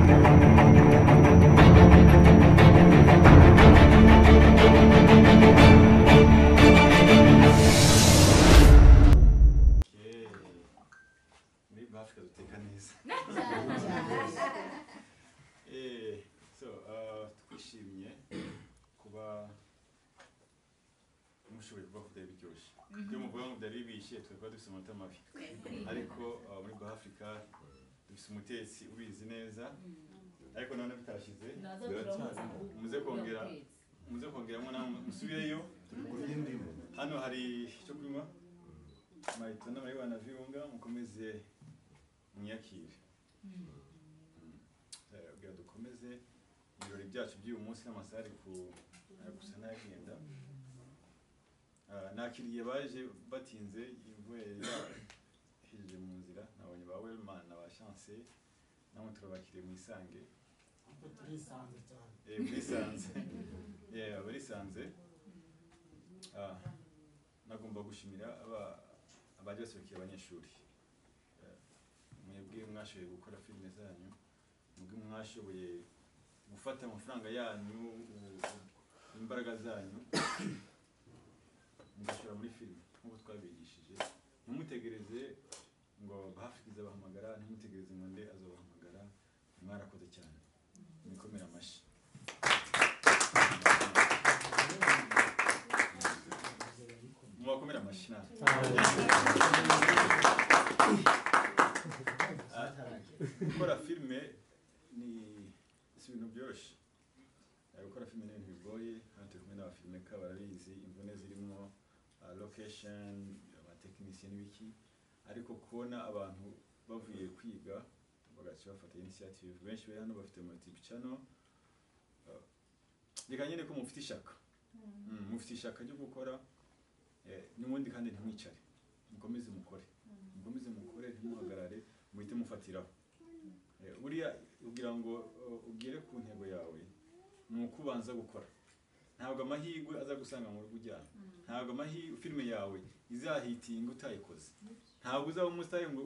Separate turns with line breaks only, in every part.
Muri Afrika duteka neza. So twishimye kuba mushoboye kuvuga ko byari biryoshye. Iyo muvuga ngo byari bibishye, twari dufite amanota mabi, ariko muri Afrika dufite umutetsi ubizi neza, ariko none bitashize. Muze kongeramo namwe musubireyo. Hano hari icyo kunywa, Marito n'abayibana Virunga, mukomeze mwiyakire. Kugira dukomeze ibirori byacu by'uyu munsi n'amasaha ari ku gusa n'agenda. Nakiriye baje batinze, imvura yahejeje mu nzira, nabonye ba Wellman na ba Chance, namwe turabakiriye mu isange.
Turisanze cyane.
Murisanze. Yeah, barisanze. Nagomba gushimira abaje basohokeye abanyeshuri. Mwebwe mwashoboye gukora filime zanyu, mwebwe mwashoboye gufata amafaranga yanyu, imbaraga zanyu mugashora muri filime nk'uko twabigishije. Ntimutegereze ngo Bahafrika izabahamagara, ntimutegereze ngo nde azabahamagara. Mwarakoze cyane, mwikomere amashyi. Mubakomere amashyi nawe. Gukora filime ni si ibintu byoroshye. Gukora filime ni ibintu bigoye. Hano turi kumwe n'abafilmeka barabizi imvune zirimo, location, abatekinisiye n'ibiki, ariko kubona abantu bavuye kwiga bagaca bafata initiative, benshi bari hano bafite ama YouTube channel. Reka nyine ko mufite ishaka, mufite ishaka ryo gukora, n'ubundi kandi ntimwicare, mukomeze mukore, mukomeze mukore, ntimuhagarare, muhite mufatiraho. Buriya kugira ngo ugere ku ntego yawe ni uko ubanza gukora. Ntabwo amahirwe aza gusanga mu rugo ujyana, ntabwo amahirwe filime yawe izahitinga utayikoze, ntabwo uzaba umusitari ngo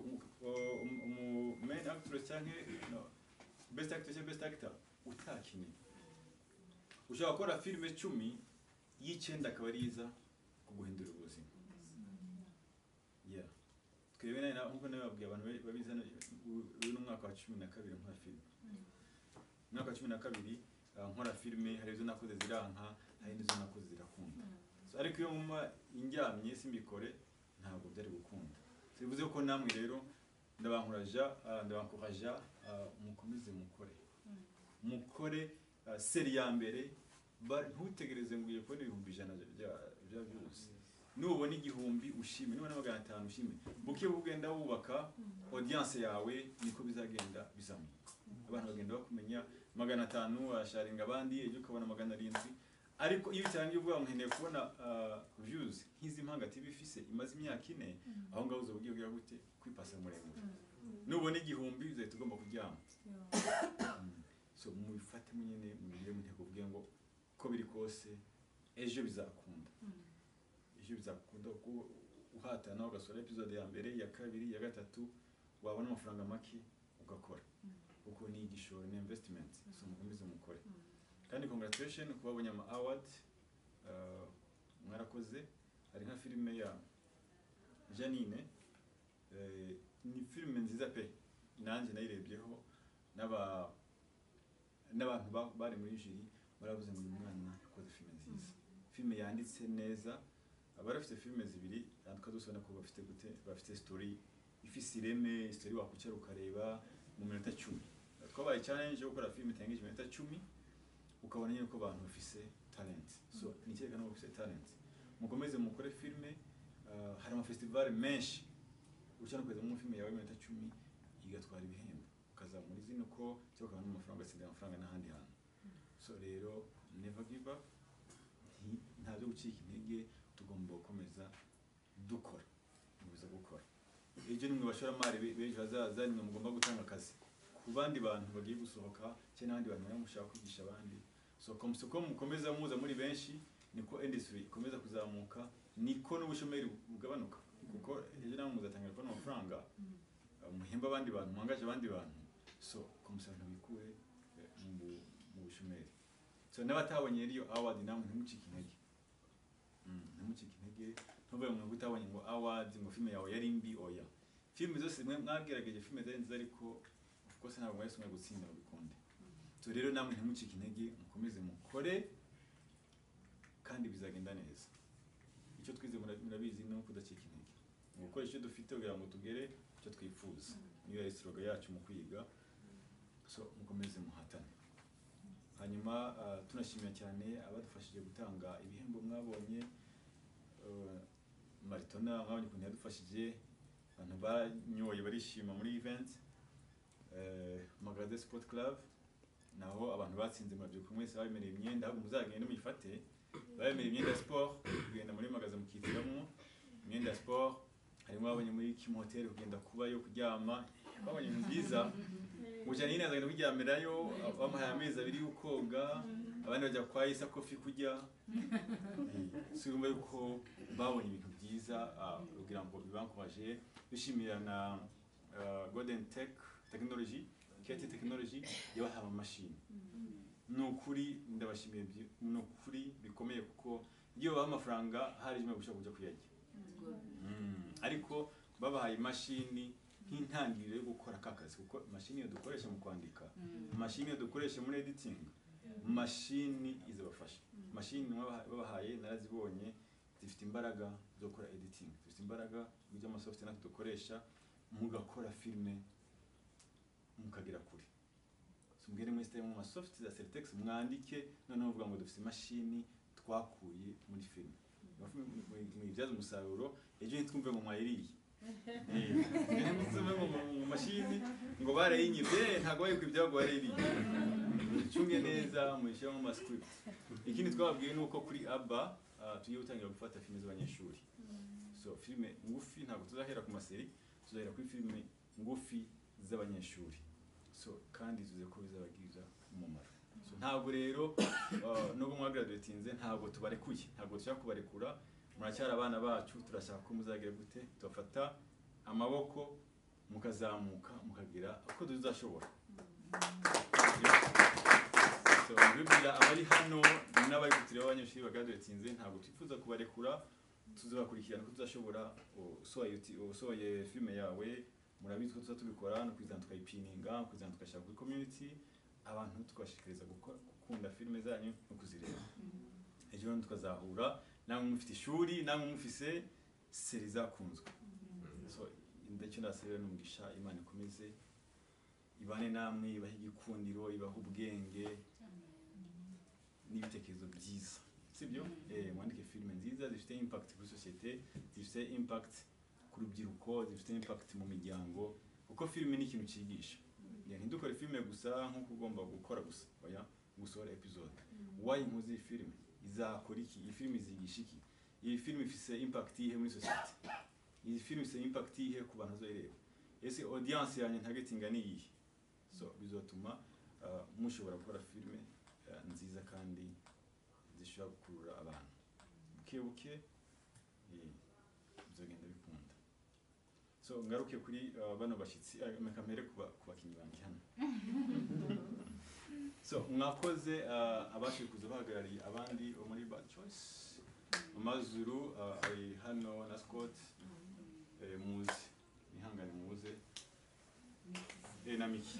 umu main actress cyangwa no best actor cyangwa best actor utakinnye. Ushobora gukora filime 10, y'icyenda akaba ari iza kuguhindura ubuzima. Yeah, twebwe nawe nkuko nababwiye abantu babizi hano, uyu ni umwaka wa 12 nkora filime. Umwaka wa 12 nkora filime, hari izo nakoze ziranka, hari n'izo nakoze zirakunda. So, ariko iyo muma indyamye simbikore ntabwo byari gukunda. So, bivuze ko namwe rero ndabankuraja, mukomeze mukore, mukore seri ya mbere. Ntutegereze ngo ugiye kubona 100,000 bya views. Nubona 1000 ushime, nubona 500 ushime. Buke bugenda wubaka audience yawe, niko bizagenda bizamuka. Abantu bagenda bakumenya, 500 washaringa abandi, ejo ukabona 700. Ariko iyo utangiye uvuga ngo nkeneye kubona views nk'izi Mpanga TV ifise imaze imyaka 4, aho ngaho uzoba ugiye gute kwipasa muremure. Nubona 1000 uzahita ugomba kuryama. So mubifate munyene, mubigire mu ntego, uvuge ngo ko biri kose ejo bizakunda. Ejo bizakunda ko uhatana ugasora episode ya mbere, ya kabiri, ya gatatu, wabona amafaranga make ugakora, kuko ni igishoro, ni investment. So mukomeze mukore. Kandi congratulations kuba babonye ama award, mwarakoze. Hari nka filime ya Janine, ni filime nziza pe, nanjye nayirebyeho, n'abantu bari muri jury baravuze ngo uyu mwana yakoze filime nziza, filime yanditse neza. Abari bafite filime zibiri ariko dusubira ko bafite gute, bafite story ifise ireme, story wakwicara ukareba mu minota 10. Twabaye challenge yo gukora filime itarengeje iminota 10, ukabona nyine ko abantu bafise talent. So ni cyerekana ko bafise talent. Mukomeze mukore filime. Hari ama festival menshi ushobora no kweza mu filime yawe iminota 10 igatwara ibihembo, ukazamura izina uko cyangwa ukabona amafaranga, ugatsindira amafaranga n'ahandi hantu. So rero never give up, nta byo gucika intege, tugomba gukomeza dukora, gukomeza gukora. Ejo nimwe bashoramari b'ejo hazaza, nimwe mugomba gutanga akazi ku bandi bantu bagiye gusohoka cyangwa n'abandi bantu barimo gushaka kwigisha abandi. So ko mukomeza muza muri benshi, niko industry ikomeza kuzamuka, niko n'ubushomeri bugabanuka, kuko ejo namwe muzatangira kubona amafaranga, muhemba abandi bantu, muhangaje abandi bantu. So comme ça abantu bikure So n'abatabonye iyo award namwe ntimucike intege. Ntimucike intege, ntuvuge ngo utabonye ngo award ngo filime yawe yari mbi, oya. Filime zose mwe mwagerageje filime zari nziza, ariko of course ntabwo mwese mwe gutsinda ngo bikunde. So rero namwe ntimucike intege, mukomeze mukore kandi bizagenda neza. Icyo twize murabizi ni ukudacika intege, gukora icyo dufite kugira ngo tugere icyo twifuza. Niyo yari slogan yacu mu kwiga. So mukomeze muhatane. Hanyuma tunashimira cyane abadufashije gutanga ibihembo mwabonye. Maritona mwabonye ukuntu yadufashije, abantu banyoye barishima muri event. Magade Sport Club naho abantu batsinze murabyuka mwese babemereye imyenda, ahubwo muzagende muyifate. Babemereye imyenda ya sport, kugenda muri magaze mukitiramo imyenda ya sport. Harimo abonye muri Kim Hotel kugenda kubayo kuryama, babonye ibintu byiza. Mujanine azagenda kuryamirayo, bamuhaye amezi abiri y'ukoga, abandi bajya kwa Isa Coffee kurya. Si urumva yuko babonye ibintu byiza kugira ngo bibankoraje. Dushimira na Golden Tech Technology, KT Technology yabahaye amamashini. Ni ukuri ndabashimiye, ni ukuri bikomeye, kuko iyo babaha amafaranga hari rimwe gushaka kujya kuyarya. Ariko babahaye imashini nk'intangiriro yo gukora aka kazi, kuko imashini iyo dukoresha mu kwandika, imashini iyo dukoresha muri editing, mashini izabafasha. Mashini babahaye narazibonye, zifite imbaraga zo gukora editing, zifite imbaraga z'amasoftware natwe dukoresha, mugakora filme mukagera kure. So mbwire muri system mu masoft za Celtex mwandike, noneho uvuga ngo dufite imashini twakuye muri filme, muyibyaza umusaruro. Ejo ntitwumve ngo mwayiriye, ntitwumve ngo mu mashini ngo barayinyibye, ntabwo bayikwibye ahubwo barayiriye. Mucunge neza, muyishyire mu mascript. Ikindi twababwiye ni uko kuri ABBA tugiye gutangira gufata filime z'abanyeshuri. So filime ngufi, ntabwo tuzahera ku maseri, tuzahera kuri filime ngufi z'abanyeshuri. So kandi tuze ko bizabagirira umumaro. So ntabwo rero nubwo mwagraduatinze ntabwo tubarekuye, ntabwo dushaka kubarekura, muracyari abana bacu, turashaka ko muzagira gute, tubafata amaboko mukazamuka mukagera uko tuzashobora. So mbibwira abari hano n'abari kutureba abanyeshuri bagraduatinze, ntabwo twifuza kubarekura, tuzabakurikirana uko tuzashobora. Usohoye filime yawe murabizi ko tuza tubikora, no kwizana tukayipininga, kwizana tukashaka kuri community, abantu tukabashishikariza gukunda filime zanyu no kuzireba. Ejo tukazahura namwe mufite ishuri, namwe mufise seri zakunzwe. So ndacyo ndasabira n'umugisha, Imana ikomeze ibane namwe, ibahe igikundiro, ibahe ubwenge n'ibitekerezo byiza, sibyo? Mwandike filime nziza zifite impact kuri societe, zifite impact ku rubyiruko, zifite impact mu miryango, kuko filime ni ikintu cyigisha. Ntidukore filime gusa nk'uko ugomba gukora gusa, oya, gusohora episode. Why nkoze iyi filime? Izakora iki? Iyi filime izigisha iki? Iyi filime ifise impact iyihe muri societe? Iyi filime ifise impact iyihe ku bantu bazoyireba? Ese audience yanjye targetinga ni iyihe? So bizotuma mushobora gukora filime nziza kandi zishobora gukurura abantu buke buke, bizogenda bikunda. So ngaruke kuri bano bashyitsi, reka mpere ku bakinnyi banjye hano. So mwakoze abashije kuza bahagarariye abandi bo muri Bad Choice. Amazuru ari hano na Scott, muze nihangane muze, na Miki.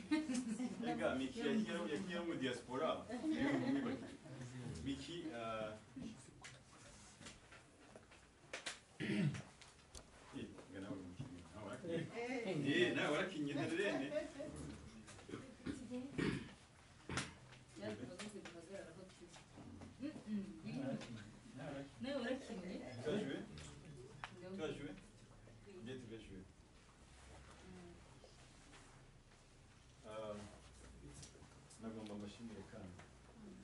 Ega Miki yagiye mu diaspora, Miki nawe warakinye ntererene. Tu as joué? Tu as joué? Bien, tu vas jouer. Nagomba mbashimire kandi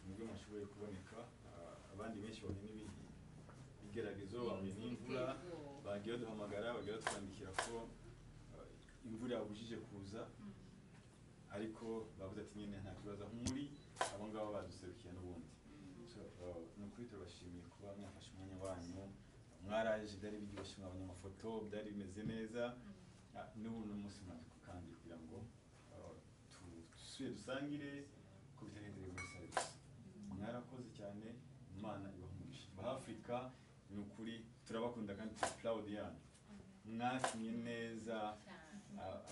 nubwo mwashoboye kuboneka, abandi benshi bahuye n'ibigeragezo, bahuye n'imvura, bagiye baduhamagara, bagiye batwandikira ko imvura yabujije kuza, ariko bavuze ati nyine nta kibazo aho muri abo ngabo baduserukiye n'ubundi. Ni ukuri turabashimiye kuba mwafashe umwanya wanyu, mwaraje, byari biryoshye, mwabonye amafoto, byari bimeze neza. N'ubu ni umunsi mwaje kandi kugira ngo dusubire dusangire ko bitarenze muri sale gusa. Mwarakoze cyane, Imana ibahe umugisha. Ba Africa ni ukuri turabakunda kandi turi proud yanyu. Mwakinye neza,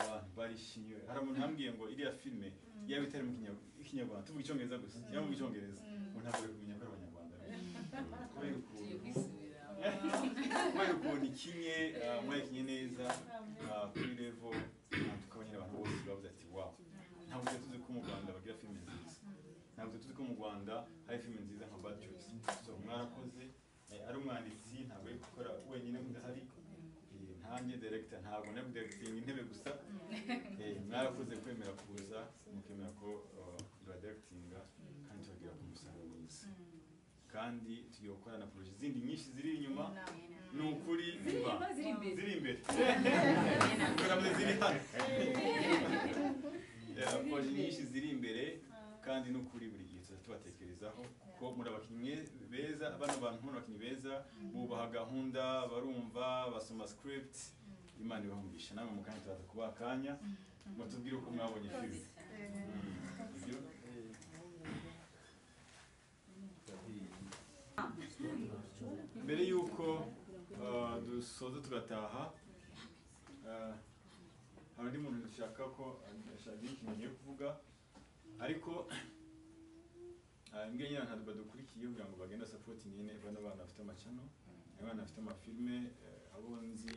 abantu barishimye. Hari umuntu yambwiye ngo iriya filime yaba itari mu Kinyarwanda, tuvuga Icyongereza gusa, cyangwa mu Icyongereza, ngo ntabwo bari kumenya ko ari Abanyarwanda. Kubera ukuntu ikinye, mwakinye neza kuri level, tukabona abantu bose bavuze ati wow. Ntabwo tuzi ko mu Rwanda bagira filime nziza. Ntabwo tuzi ko mu Rwanda hari filime nziza nka Bad Choice. So mwarakoze, ari umwanditsi ntabwo ari gukora wenyine ndahari. Ntanjye director ntabwo nari directing intebe gusa. Mwarakoze kwemera kuza, mukemera ko directinga kandi tubagira ku musaruro mwiza. Kandi tugiye gukora na projet zindi nyinshi ziri inyuma. Ni ukuri ziri imbere. Ziri hano. Projet nyinshi ziri imbere kandi ni ukuri buri gihe tubatekerezaho kuko muri abakinnyi beza, bano bantu muri abakinnyi beza bubaha gahunda, barumva, basoma script. Imana ibahe umugisha. Namwe mu kanya turaza kubaha akanya mutubwire uko mwabonye filime. Mbere yuko dusoza tugataha, hari undi muntu dushaka ko ashaka ikintu ngiye kuvuga, ariko imbwa nyine ntabwo badukurikiye kugira ngo bagende support nyine bano bana bafite amacano, abana bafite amafilme, abo nzi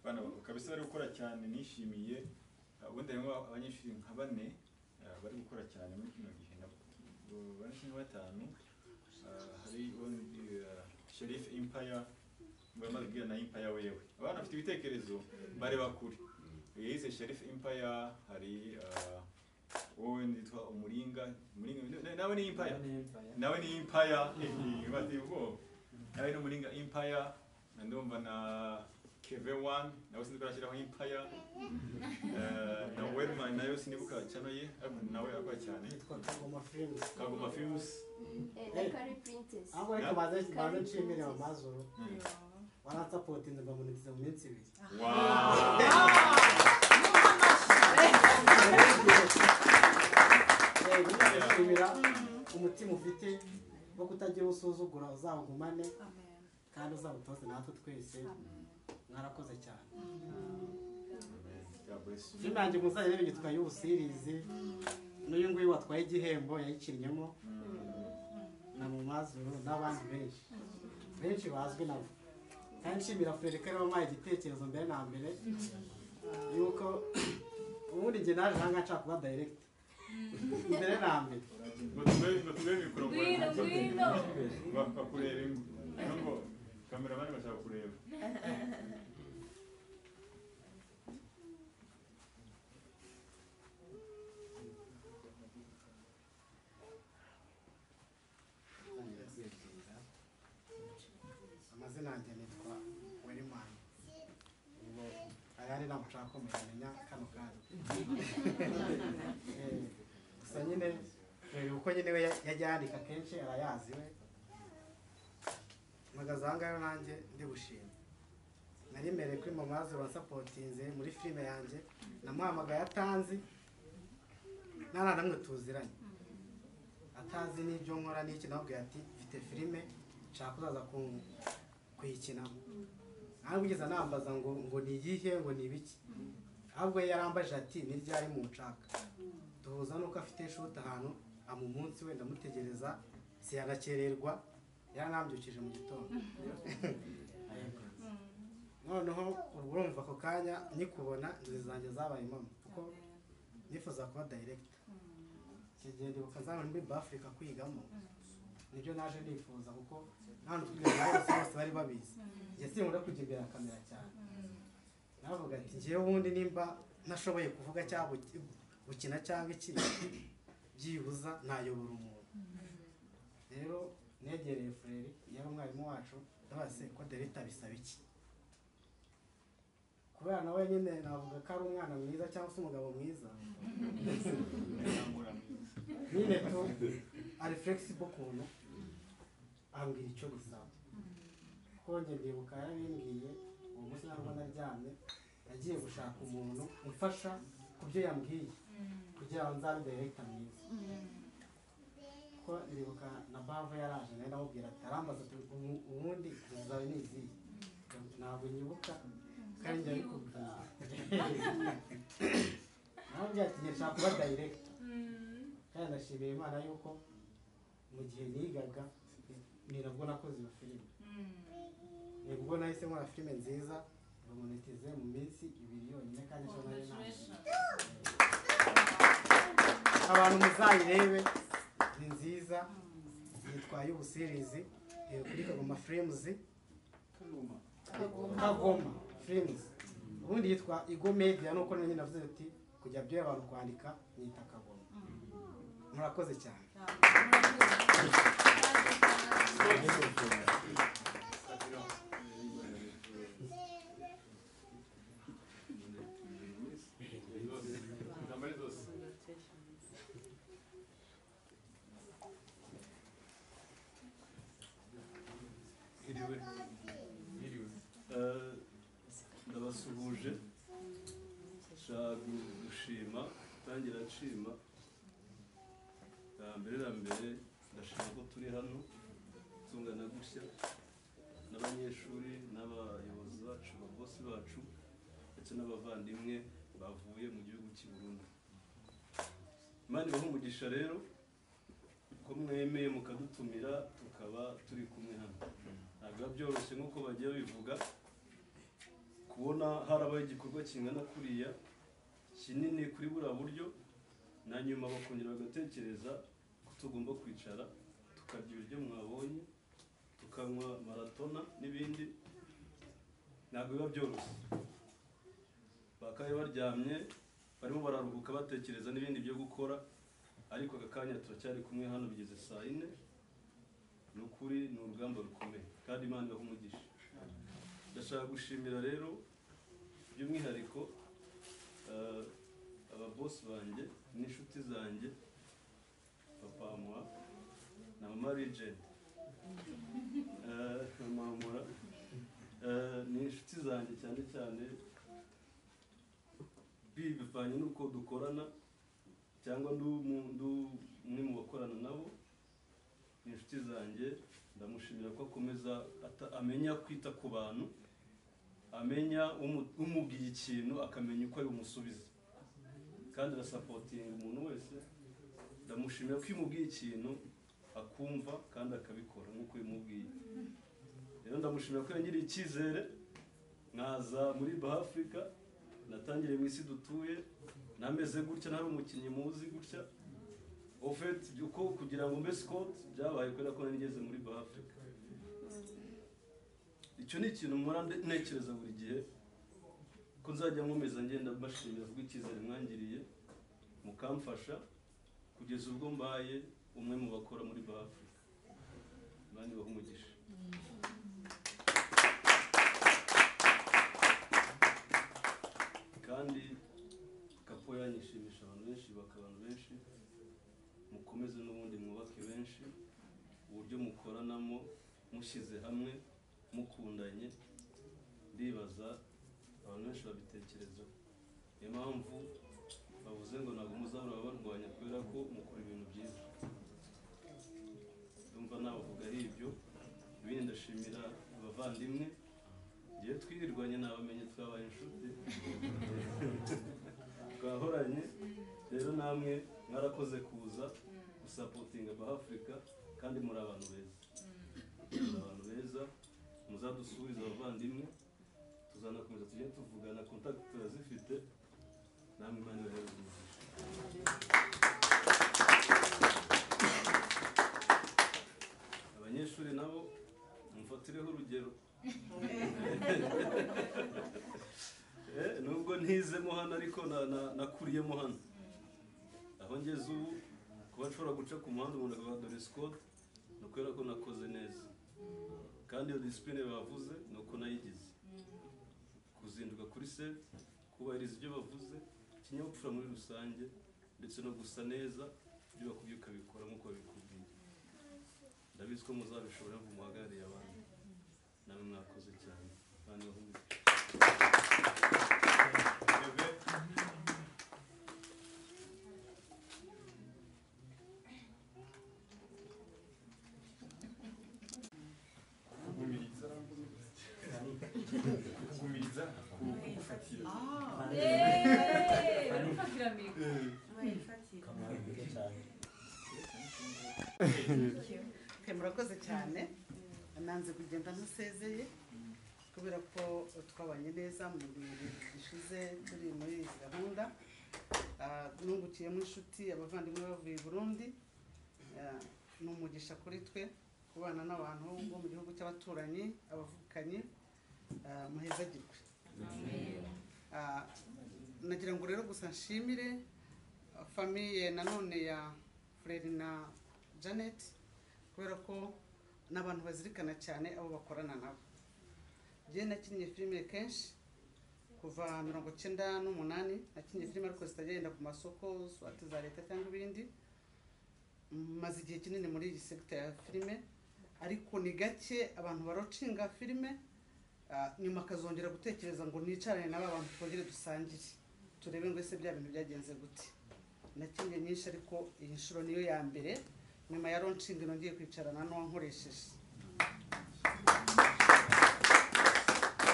bana kabisa bari gukora cyane nishimiye. Ubundi harimo abanyeshuri nka bane bari gukora cyane muri kino gihe, bane cyangwa batanu. Hari Sheriff Empire, bamaze kubwira na Empire wewe, abana bafite ibitekerezo bareba kure. Yize Sheriff Empire, hari wowe nditwa Umuringa, Umuringa nawe ni Empire, nawe ni Empire, bati ubwo nawe ni Umuringa Empire, ndumva na Keve1 nawe sinzi ko arashyiraho Empire, na Wellman nayo sinibuka channel ye, ariko nawe akora cyane.
Yitwa Kagoma Films.
Kagoma Films.
Na Kari Princess.
Ahubwo ariko baze nshimire Amazuru. Waransapotinze mbamunitiza mu minsi ibiri.
Wow.
Ndashimira umutima ufite wo kutagira usuzugura, uzawugumane kandi uzawutoze natwe twese. Mwarakoze cyane. Filime yanjye muzayirebe yitwa You Series. N'uyu nguyu watwaye igihembo yayikinnyemo na Mumazuru n'abandi benshi benshi bazwi nabo. Kandi nshimira Frederick rero wampaye igitekerezo mbere na mbere yuko ubundi njye naje aha ngaha nshaka kuba director mbere na mbere.
Ngo tube mikoro ngo bakurebe ngo kameramani bashaka kureba.
Amazina yanjye nitwa Wellman. Ubwo ayari ntabwo nshaka ko muyamenya kano kanya. Gusa nyine uko nyine we yajya yandika kenshi arayazi we. Mpagaze aha ngaha nanjye ndi gushima. Nari mereye kuri Mamazi wansapotinze muri filime yanjye, namuhamagaye atanzi nta namwe tuziranye, atazi n'ibyo nkora n'iki, namubwiye ati mfite filime nshaka kuzaza kuyikinamo. Ntabwo ugeze anambaza ngo ni iyihe, ngo ni ibiki, ahubwo yarambaje ati ni ryari munshaka. Duhuza nuko afite shoot ahantu amu munsi wenda mutegereza siyanakererwa, yaranambyukije mu gitondo. Noneho urumva ako kanya nikubona inzozi zanjye zabaye impamo kuko nifuza kuba director. Iki gihe ndibuka nzaba muri Africa kwigamo, nibyo naje nifuza kuko nta n'utwigana bose bari babizi. Njye sinkunda kujya imbere ya kamera cyane. Navuga ati njyewe ubundi nimba ntashoboye kuvuga cyangwa gukina cyangwa iki, byibuza nayobora umuntu. Rero negereye Frere yari umwarimu wacu, ndabaza se ko director bisaba iki? Kubera nawe nyine navuga ko ari umwana mwiza cyangwa se umugabo mwiza. Nyine tu ari flexible ukuntu ambwira icyo bisaba. Kuko njye ndibuka yarabimbwiye uwo munsi ntabwo naryamye, nagiye gushaka umuntu umfasha ku byo yambwiye kugira ngo nzabe director mwiza. Kuko ndibuka na Bravo yaraje nawe ndamubwira ati arambaza ati ubundi inzozi zawe ni izihe? Ntabwo nyibuka kandi njya bikubwira. Naramubwira ati nshaka kuba director. Kandi ndashimira Imana yuko mu gihe nigaga ni nabwo nakoze iyo filime. Nibwo nahise nkora filime nziza bamonetize mu minsi 2 yonyine kandi ejo nari nanje. Abantu muzayirebe ni nziza, yitwa Y'ubu series kuri Kagoma Films. Kagoma Films ubundi yitwa Igo Media, nuko nyine navuze ati kujya byo abantu kwandika nyita Kagoma. Murakoze cyane.
Ndabasuhuje, nshaka gushima, tangira nshima. Mbere na mbere ndashima ko turi hano tungana gutya n'abanyeshuri n'abayobozi bacu, ababosi bacu ndetse n'abavandimwe bavuye mu gihugu cy'i Burundi. Imana ibahe umugisha rero ko mwemeye mukadutumira tukaba turi kumwe hano. Ntabwo byoroshye nk'uko bagiye babivuga kubona harabaye igikorwa kingana kuriya kinini kuri buriya buryo, na nyuma bakongera bagatekereza ko tugomba kwicara tukarya ibiryo mwabonye, tukanywa maratona n'ibindi. Ntabwo biba byoroshye. Bakabaye baryamye barimo bararuhuka batekereza n'ibindi byo gukora, ariko aka kanya turacyari kumwe hano bigeze saa 4. Ni ukuri ni urugamba rukomeye kandi Imana ibahe umugisha. Ndashaka gushimira rero by'umwihariko ababosi banjye n'inshuti zanjye, papa Amora na mama Regent. Mama Amora ni inshuti zanjye cyane cyane bivanye n'uko dukorana cyangwa ndi umwe mu bakorana nabo. Ni inshuti zanjye, ndamushimira ko akomeza amenya kwita ku bantu, amenya umubwiye ikintu akamenya uko ari bumusubize, kandi arasapotinga umuntu wese. Ndamushimira ko iyo umubwiye ikintu akumva kandi akabikora nk'uko ubimubwiye. Rero ndamushimira ko yangiriye icyizere nkaza muri Baha Africa, natangiriye mu isi dutuye nameze gutya, ntari umukinnyi muzi gutya. Au fait uko kugira ngo mbe Scott byabaye kubera ko nari ngeze muri Baha Africa. Icyo ni ikintu mpora ntekereza buri gihe ko nzajya nkomeza ngenda mbashimira kubwo icyizere mwangiriye mukamfasha kugeza ubwo mbaye umwe mu bakora muri Baha Africa. Imana ibahe umugisha. Kandi kapo yanyishimisha abantu benshi, baka abantu benshi, mukomeze n'ubundi mwubake benshi, uburyo mukoranamo mushyize hamwe mukundanye, ndibaza abantu benshi babitekerezaho. Niyo mpamvu bavuze ngo ntabwo muzahora babarwanya kubera ko mukora ibintu byiza. Ndumva nabavuga ari ibyo. Ibindi ndashimira abavandimwe ngiye twirirwanye nabamenye, twabaye inshuti twahoranye. Rero namwe mwarakoze kuza gusapotinga Baha Africa kandi muri abantu beza, muri abantu beza. Muzadusubize abavandimwe, tuzanakomeza tujye tuvugana, contact turazifite. Namwe Imana ibahe umugisha. Abanyeshuri nabo mumfatireho urugero. Nubwo ntizemo hano ariko nakuriyemo hano. Aho ngeze ubu kuba nshobora guca ku muhanda umuntu akavuga dore Scott, ni ukubera ko nakoze neza. Kandi iyo discipline bavuze ni uko nayigize. Kuzinduka kuri set, kubahiriza ibyo bavuze, ikinyabupfura muri rusange, ndetse no gusa neza, ibyo bakubwiye ukabikora nk'uko babikubwiye. Ndabizi ko muzabishobora ngo muhagarariye abandi. Namwe mwakoze cyane. Imana ibahe umugisha.
Murakoze cyane. Nanze kugenda ntasezeye kubera ko twabanye neza mu bihe bishize turi muri izi gahunda. Nungukiyemo inshuti, abavandimwe bavuye i Burundi. Ni umugisha kuri twe kubana n'abantu bo mu gihugu cy'abaturanyi, abavukanyi. Muhezagirwe. Nagira ngo rero gusa nshimire famille nanone ya Frere na Janet, kubera ko n'abantu bazirikana cyane abo bakorana nabo. Njye nakinnye filime kenshi kuva 98, nakinnye filime ariko zitagenda ku masoko, soit za leta cyangwa ibindi. Maze igihe kinini muri iyi secteur ya filime, ariko ni gake abantu barocinga filime nyuma akazongera gutekereza ngo nicarane n'aba bantu twongere dusangire turebe ngo ese bya bintu byagenze gute. Nakinnye nyinshi ariko iyi nshuro niyo ya mbere nyuma ya launching nongeye kwicarana n'uwankoresheje.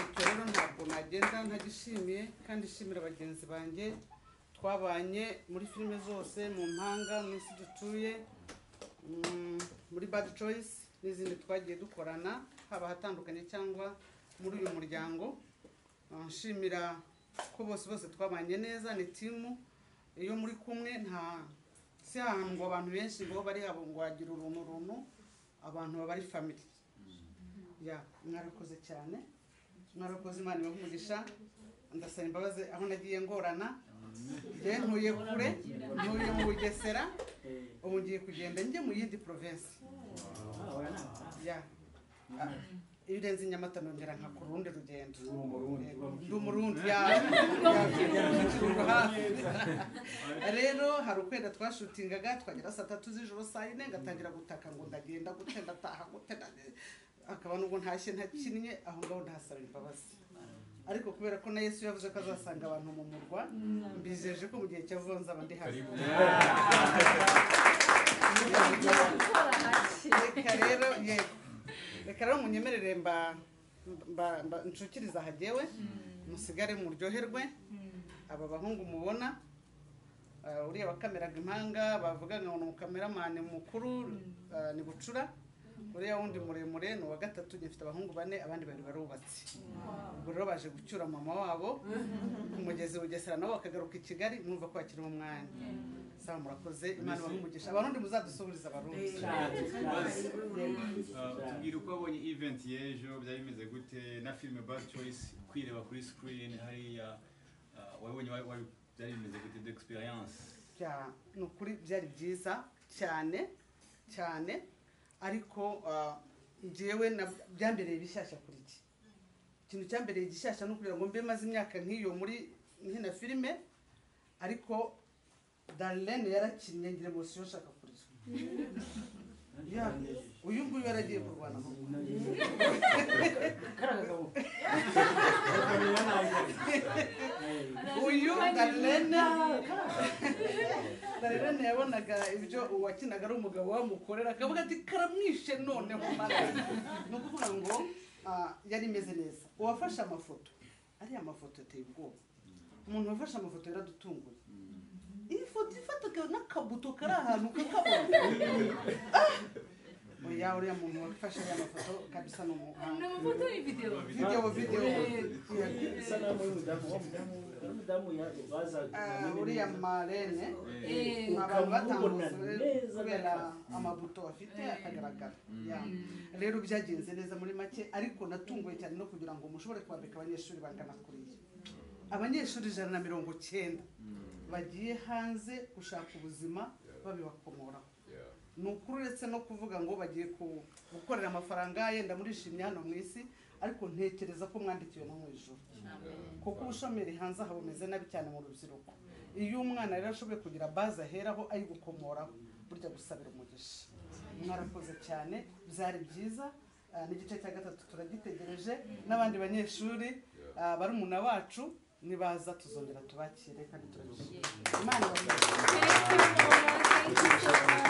Icyo rero ntabwo nagenda ntagishimiye, kandi nshimira bagenzi banjye twabanye muri filime zose, mu mpanga, mu isi dutuye, muri Bad Choice n'izindi twagiye dukorana, haba ahatandukanye cyangwa muri uyu muryango. Nshimira ko bose bose twabanye neza, ni timu. Iyo muri kumwe nta si ahantu ngo abantu benshi ngo bari habo ngo wagira uruntu runtu, abantu baba ari family. Ya, mwarakoze cyane, mwarakoze, Imana ibahe umugisha. Ndasaba imbabazi aho nagiye ngorana, njye ntuye kure, ntuye mu Bugesera, ubu ngiye kugenda njye mu yindi province. Ya, iyo urenze Nyamata nongera nkakora urundi rugendo. Ndi Umurundi. Ya, rero hari ukwenda twashutingaga twagera saa 3 z'ijoro, saa 4 ngatangira gutaka ngo ndagenda gute, ndataha gute, akaba nubwo ntashye ntakinnye, aho ngaho ndahasaba imbabazi. Ariko kubera ko na Yesu yavuze ko azasanga abantu mu murwa, mbizeje ko mu gihe cya vuba nzaba ndi hafi. Reka rero yego, reka rero munyemerere mba nshukiriza hagewe, musigare muryoherwe. Aba bahungu mubona, uriya bakameraga impanga bavuga ngo ni umukameramani mukuru, ni Bucura. Uriya wundi muremure ni uwa gatatu. Ngifite abahungu 4, abandi babiri barubatse. Ubwo rero baje gucyura mama wabo ku mugezi Bugesera, nabo bakagaruka i Kigali, mwumva ko bakiri mu mwanya. Sawa, murakoze, Imana ibahe umugisha. Abarundi muzadusuhuriza Abarundi.
Tubwira uko wabonye event y'ejo, byari bimeze gute na filime Bad Choice kwireba kuri screen hariya, wabonye byari bimeze gute d'experience?
Ni ukuri byari byiza cyane cyane, ariko njyewe byambereye bishyashya kuri iki ikintu cyambereye gishyashya no kugira ngo mbe maze imyaka nk'iyo muri nkina filime, ariko Darlene yarakinnye ngira emotion nshaka kurira. Uyu nguyu yaragiye kurwana. Uyu Darlene yabonaga ibyo uwakinaga ari umugabo wamukorera akavuga ati karamwishe noneho mara. Ni ukuvuga ngo yari imeze neza. Uwafashe amafoto, ariya mafoto ateye ubwoba. Umuntu wafashe amafoto yaradutunguye. Iyi foto ifataga n'akabuto kari ahantu kakabona. Oya, uriya muntu wafashe ariya mafoto kabisa ni umuhanga.
Ni amafoto ni video?
Video. Uriya Marene ni abantu batambutse kubera amabuto afite akagaragara. Rero byagenze neza muri make, ariko natunguye cyane no kugira ngo mushobore kwambika abanyeshuri bangana kuriya. Abanyeshuri 190 bagiye hanze gushaka ubuzima babibakomoraho. Ni ukuri uretse no kuvuga ngo bagiye gukorera amafaranga yenda murishimye hano mu isi, ariko ntekereza ko mwandikiwe no mu ijuru. Kuko ubushomeri hanze aha bumeze nabi cyane mu rubyiruko. Iyo umwana rero ashoboye kugira base aheraho ayigukomoraho, burya gusabira umugisha. Mwarakoze cyane, byari byiza. N'igice cya 3 turagitegereje, n'abandi banyeshuri barumuna bacu nibaza tuzongera tubakire kandi turabishimira. Imana ibahe.
Thank you, Mama. Thank you so much.